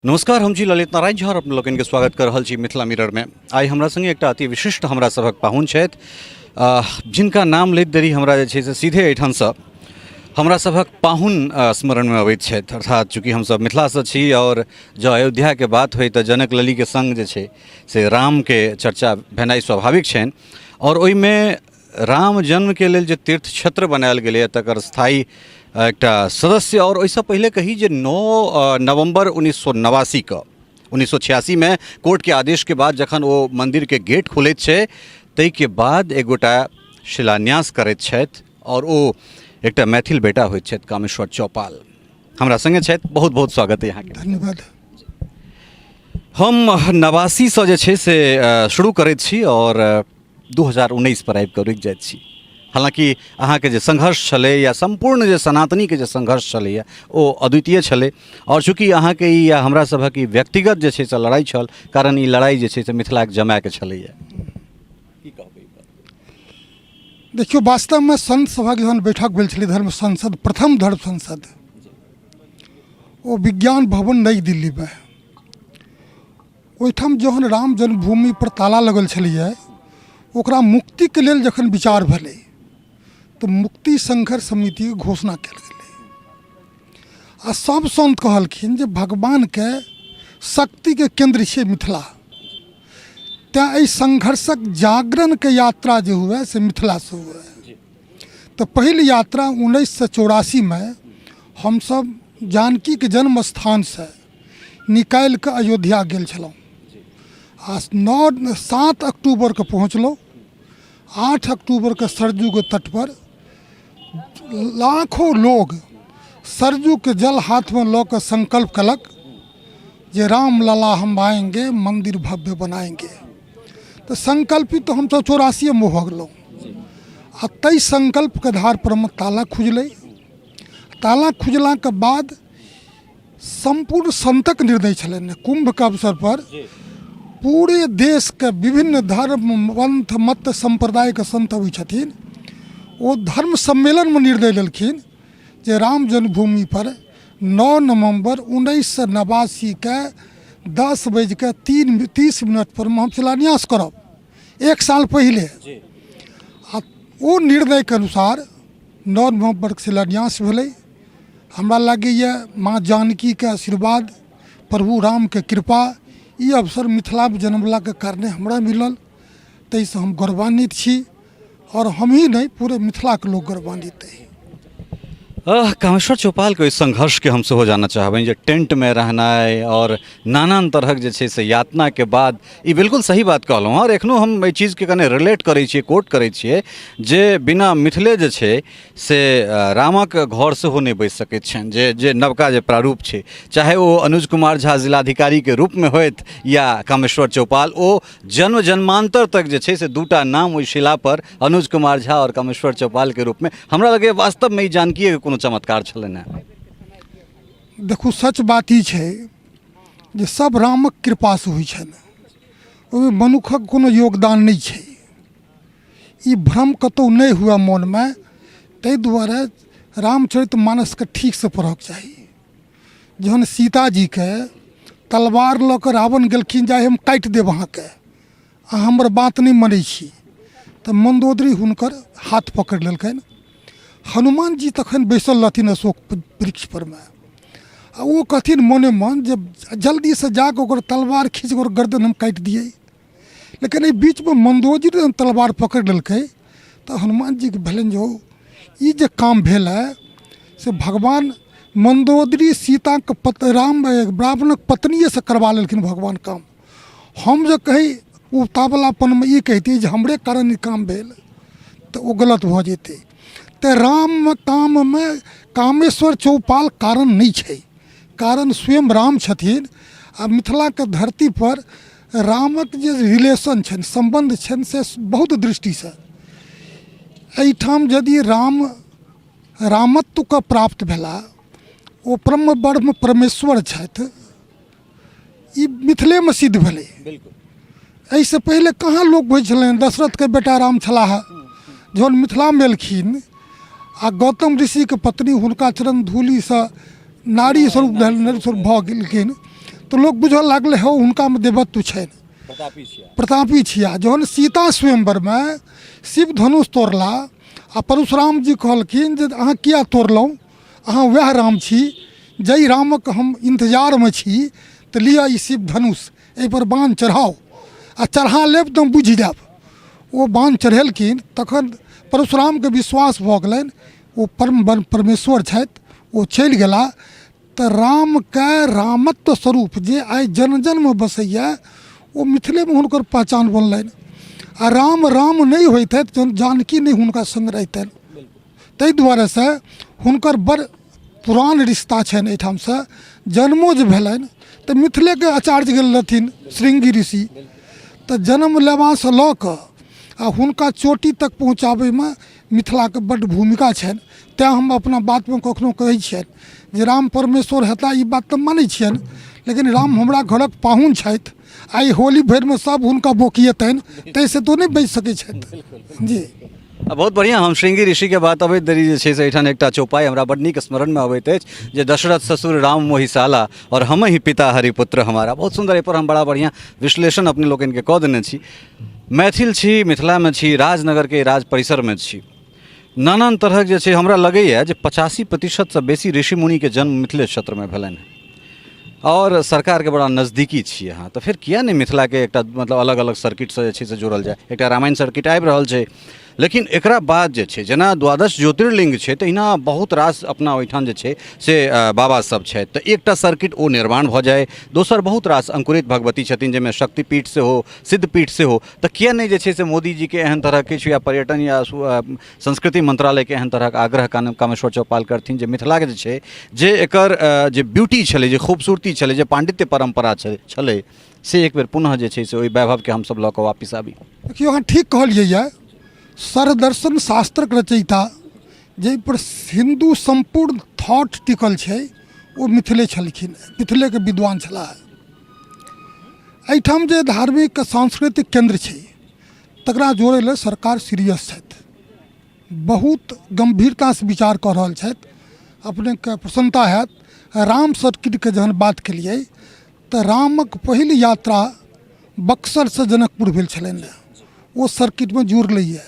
नमस्कार, हम छी ललित नारायण झा और अपने लोकनिके स्वागत कर रहल छी मिथिला मिररमे। आइ हमरा संगे एकटा अति विशिष्ट हमरा सभक पाहुन छथि, जिनका नाम लैत देरी हमरा जे छै से सीधे एहिठामसँ हमरा सभक पाहुन स्मरणमे अबैत छथि। अर्थात चूँकि हमसभ मिथिलासँ छी और जँ अयोध्याके बात होइ तऽ जनक ललीके सङ्ग जे छै से रामके चर्चा भेनाइ स्वाभाविक छनि और ओहिमे राम जन्मके लेल जे तीर्थ क्षेत्र बनायल गेलैए तकर स्थायी एकटा सदस्य। आओर ओहिसँ पहिले कही जे 9 नवम्बर 1989के 1986मे कोर्टके आदेशके बाद जखन ओ मन्दिरके गेट खुलैत छै ताहिके बाद एक गोटा शिलान्यास करैत छथि आओर ओ एकटा मैथिल बेटा होइत छथि, कामेश्वर चौपाल हमरा सङ्गे छथि। बहुत बहुत स्वागत है अहाँके। धन्यवाद। हम 89सँ जे छै से शुरू करैत छी आओर 2019 पर आबि कऽ रुकि जाइत छी। हालाँकि अहाँके जे संघर्ष छलै या सम्पूर्ण जे सनातनीके जे संघर्ष छलैए ओ अद्वितीय छलै आओर चूँकि अहाँके ई या हमरा सभक ई व्यक्तिगत जे छै से लड़ाइ छल, कारण ई लड़ाइ जे छै से मिथिलाके जमायके छलैए। की कहबै? देखियौ, वास्तवमे संत सभाके जहन बैठक भेल छलै, धर्म संसद, प्रथम धर्म संसद, ओ विज्ञान भवन नई दिल्लीमे, ओहिठाम जहन राम जन्मभूमि पर ताला लगल छलैए, ओकरा मुक्तिके लेल जखन विचार भेलै तऽ मुक्ति संघर्ष समितिके घोषणा कयल गेलै आ सब संत कहलखिन जे भगवानके शक्तिके केन्द्र छियै मिथिला, तेँ एहि संघर्षक जागरणके यात्रा जे हुए से मिथिलासँ हुए। तऽ पहिल यात्रा 1984मे हमसब जानकीके जन्म स्थानसँ निकालि कऽ अयोध्या गेल छलहुँ आ 9 7 अक्टूबरके पहुँचलहुँ। 8 अक्टूबरके सरजूके तटपर लाखों लोग सरजूके जल हाथमे लऽ कऽ संकल्प कयलक जे राम लला हम आएंगे, मंदिर भव्य बनाएंगे। तऽ संकल्पित तऽ हमसब 84मे भऽ गेलहुँ आ ताहि संकल्पके आधार परमे ताला खुजलै। ताला खुजलाके बाद सम्पूर्ण संतक निर्णय छलनि। कुंभके अवसर पर पूरे देशके विभिन्न धर्म पंथ मत सम्प्रदायके संत अबै छथिन। ओ धर्म सम्मेलनमे निर्णय लेलखिन जे राम जन्मभूमि पर 9 नवम्बर 1989के दस बजिके 3:30 मिनट पर हम शिलान्यास करब, एक साल पहिले। आ ओ निर्णयके अनुसार 9 नवम्बरके शिलान्यास भेलै। हमरा लागैए माँ जानकीके आशीर्वाद, प्रभु रामके कृपा, ई अवसर मिथिलामे जन्मलाके कारणे हमरा मिलल, ताहिसँ हम गौरवान्वित छी आओर हमही नहि, पूरे मिथिलाके लोक गौरवान्वित अइ। कामेश्वर चौपालके ओहि संघर्षके हम सेहो जानऽ चाहबनि जे टेंटमे रहनाइ आओर नानान तरहक जे छै से यातनाके बाद। ई बिल्कुल सही बात कहलहुँ आओर एखनो हम एहि चीजके कने रिलेट करै छियै, कोट करै छियै जे बिना मिथिले जे छै से रामक घर सेहो नहि बसि सकैत छनि, जे जे नवका जे प्रारूप छै, चाहे ओ अनुज कुमार झा जिलाधिकारीके रूपमे होथि या कामेश्वर चौपाल, ओ जन्म जन्मान्तर तक जे छै से दूटा नाम ओहि शिलापर अनुज कुमार झा आओर कामेश्वर चौपालके रूपमे। हमरा लगैए वास्तवमे ई जानकीएके कोनो चमत्कार छलनि हेँ। देखू, सच बात ई छै जे सब रामक कृपासँ होइ छनि, ओहिमे मनुखक कोनो योगदान नहि छै। ई भ्रम कतहु नहि हुए मोनमे, ताहि दुआरे रामचरित मानसके ठीकसँ पढ़ऽके चाही। जहन सीताजीके तलवार लऽ कऽ रावण गेलखिन जे आइ हम काटि देब अहाँके, अहाँ हमर बात नहि मानै छी, तऽ मन्दोदरी हुनकर हाथ पकड़ि लेलकनि। हनुमान जी तखन बैसल रहथिन अशोक वृक्ष परमे आ ओ कहथिन मोने मन जे जल्दीसँ जाकऽ ओकर तलवार खींच कऽ ओकर गर्दन हम काटि दियै। लेकिन एहि बीचमे मन्दोदरी जहन तलवार पकड़ि लेलकै तऽ हनुमान जीके भेलनि जे हौ, ई जे काम भेल है से भगवान मन्दोदरी सीताके पत राम रावणक पत्निएसँ करबा लेलखिन भगवान काम। हम जे कही उतावलापनमे ई कहितियै जे हमरे कारण ई काम भेल तऽ ओ गलत भऽ जेतै। तऽ राम काममे कामेश्वर चौपाल कारण नहि छै, कारण स्वयं राम छथिन। आ मिथिलाके धरतीपर रामक जे रिलेशन छनि, सम्बन्ध छनि, से बहुत दृष्टिसँ एहिठाम यदि राम रामत्वके प्राप्त भेला, ओ ब्रह्म ब्रह्म परमेश्वर छथि, ई मिथिलेमे सिद्ध भेलै। एहिसँ पहिले कहाँ लोक होइ छलनि दशरथके बेटा राम छलाह। जहन मिथिलामे एलखिन आ गौतम ऋषिके पत्नी हुनका चरण धूलिसँ नारी स्वरूप भेल, नारी स्वरूप भऽ गेलखिन, तऽ लोक बुझऽ लागलै हौ हुनकामे देवत्व छनि, प्रतापी छिया। जहन सीता स्वयंवरमे शिव धनुष तोड़ला आ परशुराम जी कहलखिन जे अहाँ किया तोड़लहुँ, अहाँ वएह राम छी जाहि रामक हम इन्तजारमे छी, तऽ लिअ ई शिव धनुष, एहिपर बाण चढ़ाउ आ चढ़ा लेब तऽ हम बुझि जायब। ओ बाण चढ़ेलखिन तखन परशुरामके विश्वास भऽ गेलनि ओ परम परमेश्वर छथि। ओ चलि गेला तऽ रामके रामत्व स्वरूप जे आइ जन जनमे बसैए ओ मिथिलेमे हुनकर पहचान बनलनि। आ राम राम नहि होइतथि जहन जानकी नहि हुनका सङ्ग रहितनि। ताहि दुआरेसँ हुनकर बड़ पुरान रिश्ता छनि एहिठामसँ। जन्मो जे भेलनि तऽ मिथिलेके आचार्य गेल रहथिन श्रृंगी ऋषि, तऽ जन्म लेबासँ लऽ कऽ आ हुनका चोटी तक पहुँचाबैमे मिथिलाके बड्ड भूमिका छनि। तैँ हम अपना बातमे कखनो कहै छियनि जे राम परमेश्वर हेता ई बात तऽ मानै छियनि, लेकिन राम हमरा घरक पाहुन छथि। आइ होली भरिमे सब हुनका बोकियतनि ताहिसँ तऽ ओ नहि बचि सकै छथि। जी बहुत बढ़िआँ। हम श्रृंगी ऋषिके बात अबैत देरी जे छै से एहिठाम एकटा चौपाइ हमरा बड्ड नीक स्मरणमे अबैत अछि जे दशरथ ससुर राम मोहिशाला और हम ही पिता हरिपुत्र हमारा। बहुत सुन्दर, एहिपर हम बड़ा बढ़िआँ विश्लेषण अपने लोकनिके कऽ देने छी। मैथिल छी, मिथिलामे छी, राजनगरके राज परिसरमे छी। नानान तरहक जे छै हमरा लगैए जे 85%सँ बेसी ऋषि मुनिके जन्म मिथिले क्षेत्रमे भेलनि हँ आओर सरकारके बड़ा नजदीकी छी अहाँ, तऽ फेर किए नहि मिथिलाके एकटा मतलब अलग अलग सर्किटसँ जे छै से जोड़ल जाय। एकटा रामायण सर्किट आबि रहल छै, लेकिन एकरा बाद जे छै जेना द्वादश ज्योतिर्लिङ्ग छै तहिना बहुत रास अपना ओहिठाम जे छै से बाबा सब छथि, तऽ एकटा सर्किट ओ निर्माण भऽ जाय। दोसर बहुत रास अंकुरित भगवती छथिन जाहिमे शक्तिपीठ सेहो, सिद्धपीठ सेहो, तऽ किए नहि जे छै से मोदीजीके एहन तरहक किछु या पर्यटन या संस्कृति मंत्रालयके एहन तरहक आग्रह कामेश्वर चौपाल करथिन जे मिथिलाके जे छै जे एकर जे ब्यूटी छलै, जे खूबसूरती छलै, जे पांडित्य परम्परा छलै से एक बेर पुनः जे छै से ओहि वैभवके हमसब लऽ कऽ वापिस आबी। देखियौ, अहाँ ठीक कहलियै यऽ। सर्वदर्शन शास्त्रक रचयिता जाहिपर हिन्दू सम्पूर्ण थॉट टिकल छै ओ मिथिले छलखिन, मिथिलेके विद्वान छलाह। एहिठाम जे धार्मिक सांस्कृतिक केन्द्र छै तकरा जोड़ै लए सरकार सीरियस छथि, बहुत गम्भीरतासँ विचार कऽ रहल छथि। अपनेके प्रसन्नता हैत, राम सर्किटके जहन बात केलियै तऽ रामक पहिल यात्रा बक्सरसँ जनकपुर भेल छलनि, ओ सर्किटमे जुड़लैए।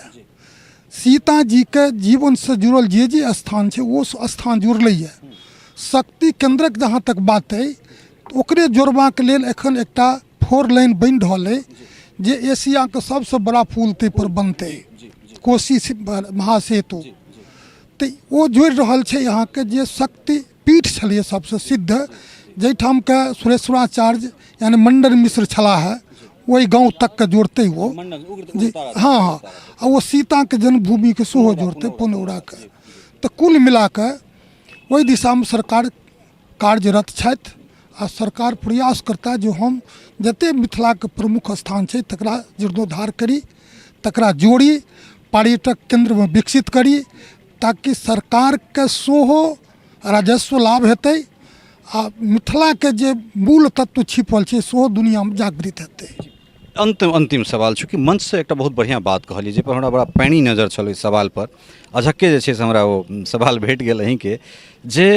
सीताजीके जीवनसँ जुड़ल जे जे स्थान छै ओ स्थान जुड़लैए। शक्ति केन्द्रक जहाँ तक बात अइ ओकरे जोड़बाक लेल एखन एकटा फोर लाइन बनि रहल अइ जे एशियाके सबसँ बड़ा पुल ताहिपर बनतै, कोसी महासेतु। तऽ ओ जोड़ि रहल छै अहाँके जे शक्ति पीठ छलैए सबसँ सिद्ध, जाहिठामके सुरेश्वराचार्य यानि मण्डन मिश्र छलाह हे, ओहि गाँव तकके जोड़तै ओ। जी हँ हँ, आ ओ सीताके जन्मभूमिके सेहो जोड़तै पुनौराके। तऽ कुल मिलाकऽ ओहि दिशामे सरकार कार्यरत छथि आ सरकार प्रयास करता जे हम जतेक मिथिलाके प्रमुख स्थान छै तकरा जीर्णोद्धार करी, तकरा जोड़ी, पर्यटक केन्द्रमे विकसित करी, ताकि सरकारके सेहो राजस्व लाभ हेतै आ मिथिलाके जे मूल तत्व छिपल छै सेहो दुनिआँमे जागृत हेतै। अन्तिम सवाल, चूँकि मंचसँ एकटा बहुत बढ़िआँ बात कहलियै जाहिपर हमरा बड़ा पैनी नजर छल ओहि सवालपर, अझक्के जे छै से हमरा ओ सवाल भेट गेल अहीँके, जे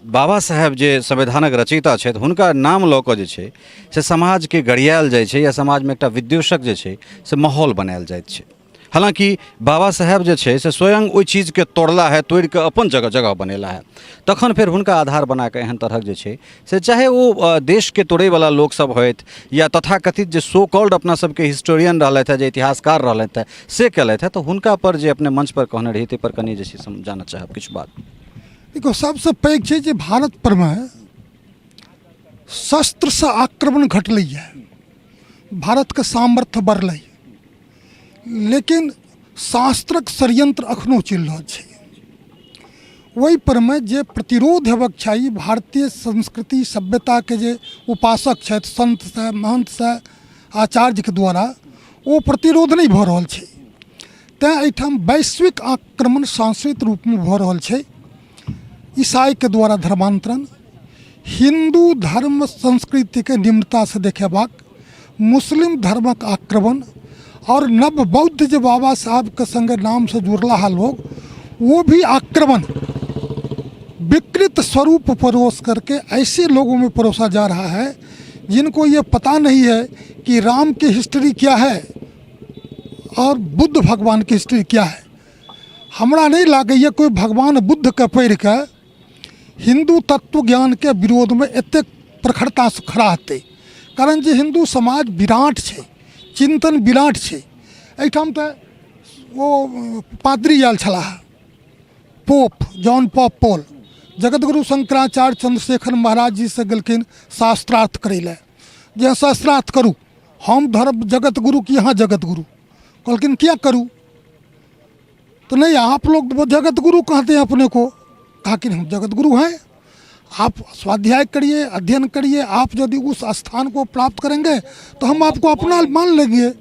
बाबा साहेब जे संविधानक रचयिता छथि हुनका नाम लऽ कऽ जे छै से समाजके गरियायल जाइ छै या समाजमे एकटा विद्वेषक जे छै से माहौल बनायल जाइत छै। हालाँकि बाबा साहेब जे छै से स्वयं ओहि चीजके तोड़ला है, तोड़िकऽ अपन जगह जगह बनेला है, तखन फेर हुनका आधार बनाकऽ एहन तरहक जे छै से चाहे ओ देशके तोड़ैवला लोकसब होथि या तथाकथित जे सो कॉल्ड अपना सबके हिस्टोरियन रहलथि हँ, जे इतिहासकार रहलथि हँ से केलथि हँ, तऽ हुनका पर जे अपने मंचपर कहने रही ताहिपर कनि जे छै से हम जानऽ चाहब किछु बात। देखियौ, सबसँ पैघ छै जे भारत परमे शस्त्रसँ आक्रमण घटलैए, भारतके सामर्थ्य बढ़लै, लेकिन शास्त्रक षड्यंत्र अखनो चलि रहल छै। ओहि परमे जे प्रतिरोध हेबाक चाही भारतीय संस्कृति सभ्यताके जे उपासक छथि सन्तसँ महन्थसँ आचार्यके द्वारा, ओ प्रतिरोध नहि भऽ रहल छै। तैँ एहिठाम वैश्विक आक्रमण सांस्कृतिक रूपमे भऽ रहल छै। ईसाईके द्वारा धर्मान्तरण, हिन्दू धर्म संस्कृतिके निम्नतासँ देखेबाक, मुस्लिम धर्मक आक्रमण और नव बौद्ध जे बाबा साहब के संगे नाम से जुड़ला है लोग, वो भी आक्रमण। विकृत स्वरूप परोस करके ऐसे लोगों में परोसा जा रहा है जिनको ये पता नहीं है कि राम की हिस्ट्री क्या है और बुद्ध भगवान की हिस्ट्री क्या है। हमरा नहीं लागैए कोई भगवान बुद्धके पढ़िके हिन्दू तत्व ज्ञानके विरोधमे एतेक प्रखरतासँ खड़ा हेतै, कारण जे हिन्दू समाज विराट छै, चिन्तन विराट छै। एहिठाम तऽ ओ पादरी आयल छलाह, pope John pope Paul, Jagadguru Shankaracharya Chandrashekhar Maharaj ji से गेलखिन शास्त्रार्थ करै लए, जे शास्त्रार्थ करू, हम धर्म जगत गुरु कि अहाँ जगत गुरु? कहलखिन किया करू? तो नहीं, आप लोग वो जगत गुरु कहते हैं अपने को। कहा कि हम जगत गुरु हैं, आप स्वाध्याय करिए, अध्ययन करिए, आप यदि उस स्थान को प्राप्त करेंगे तो हम आपको अपना मान लेंगे।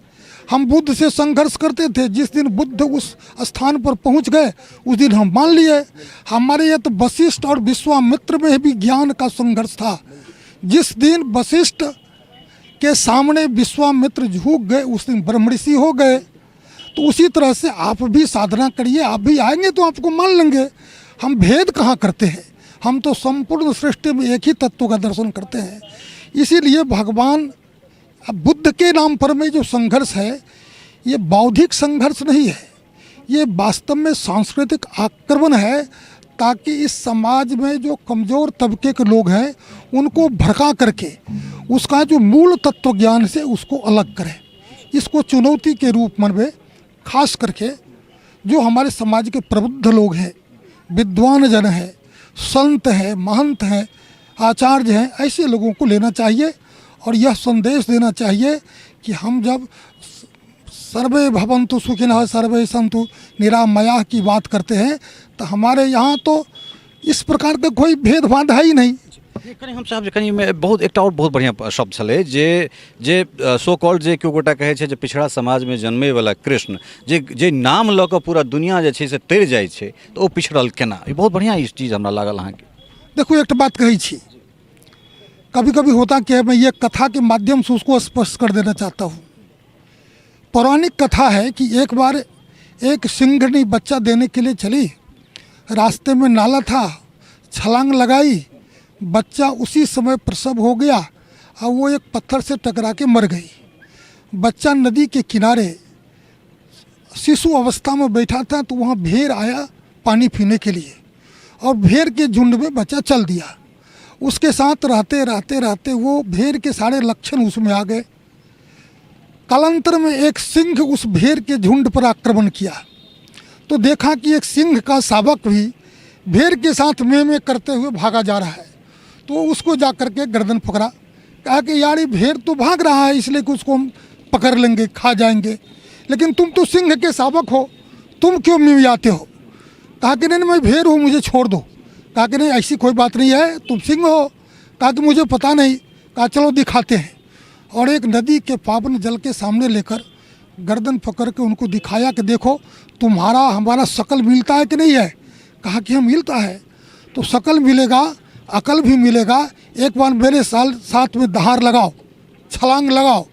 हम बुद्ध से संघर्ष करते थे, जिस दिन बुद्ध उस स्थान पर पहुंच गए उस दिन हम मान लिए। हमारे ये तो वशिष्ठ और विश्वामित्र में भी ज्ञान का संघर्ष था। जिस दिन वशिष्ठ के सामने विश्वामित्र झुक गए उस दिन ब्रह्मऋषि हो गए। तो उसी तरह से आप भी साधना करिए, आप भी आएंगे तो आपको मान लेंगे। हम भेद कहाँ करते हैं, हम तो संपूर्ण सृष्टि में एक ही तत्व का दर्शन करते हैं। इसीलिए भगवान अब बुद्ध के नाम पर में जो संघर्ष है ये बौद्धिक संघर्ष नहीं है, ये वास्तव में सांस्कृतिक आक्रमण है, ताकि इस समाज में जो कमज़ोर तबके के लोग हैं उनको भड़का करके उसका जो मूल तत्व ज्ञान से उसको अलग करें। इसको चुनौती के रूप में खास करके जो हमारे समाज के प्रबुद्ध लोग हैं, विद्वान जन हैं, संत हैं, महंत हैं, आचार्य हैं, ऐसे लोगों को लेना चाहिए और यह संदेश देना चाहिए कि हम जब सर्वे भवन्तु सुखिनः सर्वे सन्तु निरामयाः की बात करते हैं तो हमारे यहाँ तो इस प्रकार का कोई भेदभाव है ही नहीं। कनि हम साहब जे कनि मे बहुत एकटा आओर बहुत बढ़िआँ शब्द छलै जे जे सो कॉल्ड जे केओ गोटा कहै छै जे पिछड़ा समाजमे जन्मैवला कृष्ण जे जे नाम लऽ कऽ पूरा दुनिया जे छै से तरि जाइ छै, तऽ ओ पिछड़ल केना? ई बहुत बढ़िआँ ई चीज हमरा लागल अहाँके। देखू, एक बात कहै छी, कभी कभी होता क्या है, मैं ये कथा के माध्यम से उसको स्पष्ट कर देना चाहता हूँ। पौराणिक कथा है कि एक बार एक सिंघनी बच्चा देने के लिए चली, रास्ते में नाला था, छलांग लगाई, बच्चा उसी समय प्रसव हो गया और वो एक पत्थर से टकरा के मर गई। बच्चा नदी के किनारे शिशु अवस्था में बैठा था तो वहाँ भेड़ आया पानी पीने के लिए और भेड़ के झुंड में बच्चा चल दिया। उसके साथ रहते रहते रहते वो भेड़ के सारे लक्षण उसमें आ गए। कालांतर में एक सिंह उस भेड़ के झुंड पर आक्रमण किया तो देखा कि एक सिंह का शावक भी भेड़ के साथ में में करते हुए भागा जा रहा है, तो उसको जा कर के गर्दन पकड़ा। कहा कि यार ये भेड़ तो भाग रहा है इसलिए कि उसको हम पकड़ लेंगे, खा जाएंगे, लेकिन तुम तो सिंह के शावक हो, तुम क्यों मियाते हो? कहा कि नहीं, मैं भेड़ हूँ, मुझे छोड़ दो। कहा कि नहीं, ऐसी कोई बात नहीं है, तुम सिंह हो। कहा कि मुझे पता नहीं। कहा चलो दिखाते हैं, और एक नदी के पावन जल के सामने लेकर गर्दन पकड़ के उनको दिखाया कि देखो तुम्हारा हमारा शकल मिलता है कि नहीं है? कहा कि हाँ मिलता है। तो शकल मिलेगा, अकल भी मिलेगा, एक बार मेरे साल साथ में दहाड़ लगाओ, छलांग लगाओ।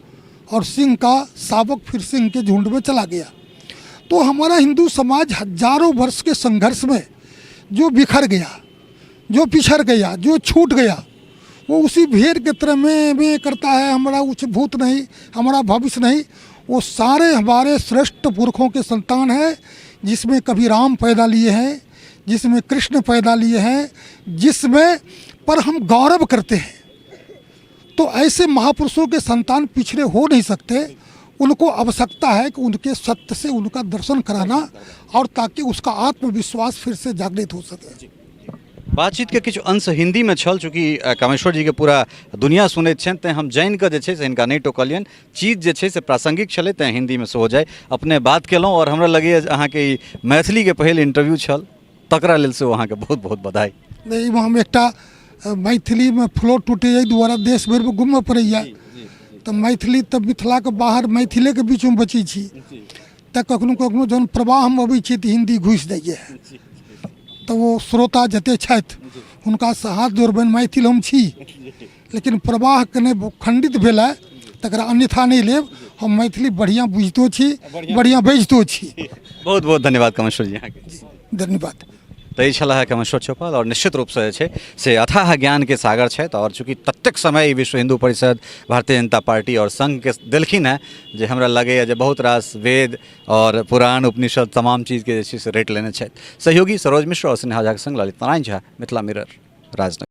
और सिंह का शावक फिर सिंह के झुंड में चला गया। तो हमारा हिंदू समाज हजारों वर्ष के संघर्ष में जो बिखर गया, जो पिछड़ गया, जो छूट गया, वो उसी भेड़ के तरह में करता है, हमारा उच्च भूत नहीं, हमारा भविष्य नहीं। वो सारे हमारे श्रेष्ठ पुरखों के संतान हैं, जिसमें कभी राम पैदा लिए हैं, जिसमें कृष्ण पैदा लिए हैं, जिसमें पर हम गौरव करते हैं। तो ऐसे महापुरुषों के संतान पिछड़े हो नहीं सकते। उनको आवश्यकता है कि उनके सत्य से उनका दर्शन कराना और ताकि उसका आत्मविश्वास फिर से जागृत हो सके। बातचीत के किछु अंश हिंदी में छल, चूँकि कामेश्वर जी के पूरा दुनिया सुनैत छनि, तैँ हम जानि कऽ जे छै से हिनका नहि टोकलियनि। चीज जे छै से प्रासंगिक छलै, तैँ हिन्दीमे सेहो जाय अपने बात केलहुँ। आओर हमरा लगैए जे अहाँके ई मैथिलीके पहिल इंटरव्यू छल, तकरा लेल सेहो अहाँके बहुत बहुत बधाई। नहि, एहिमे हम एकटा मैथिलीमे फ्लो टूटैए, एहि दुआरे देश भरिमे घूमऽ पड़ैए, तऽ मैथिली तऽ मिथिलाके बाहर मैथिलेके बीचमे बचै छी, तऽ कखनो कखनो जहन प्रवाहमे अबै छी तऽ हिन्दी घुसि जाइए, तऽ ओ श्रोता जते छथि हुनकासँ हाथ जोड़बनि, मैथिल हम छी लेकिन प्रवाह कने खण्डित भेल है, तकरा अन्यथा नहि लेब। हम मैथिली बढ़िआँ बुझितो छी, बढ़िआँ बजितो छी। बहुत बहुत धन्यवाद कामेश्वर जी अहाँके। धन्यवाद। तऽ ई छलाह कामेश्वर चौपाल आओर निश्चित रूपसँ जे छै से अथाह ज्ञानके सागर छथि आओर चूँकि ततेक समय ई विश्व हिन्दू परिषद, भारतीय जनता पार्टी आओर संघके देलखिन हेँ जे हमरा लगैए जे बहुत रास वेद आओर पुराण उपनिषद तमाम चीजके जे छै से रटि लेने छथि। सहयोगी सरोज मिश्र आओर स्नेहा झाके संग ललित नारायण झा, मिथिला मिरर, राजनगर।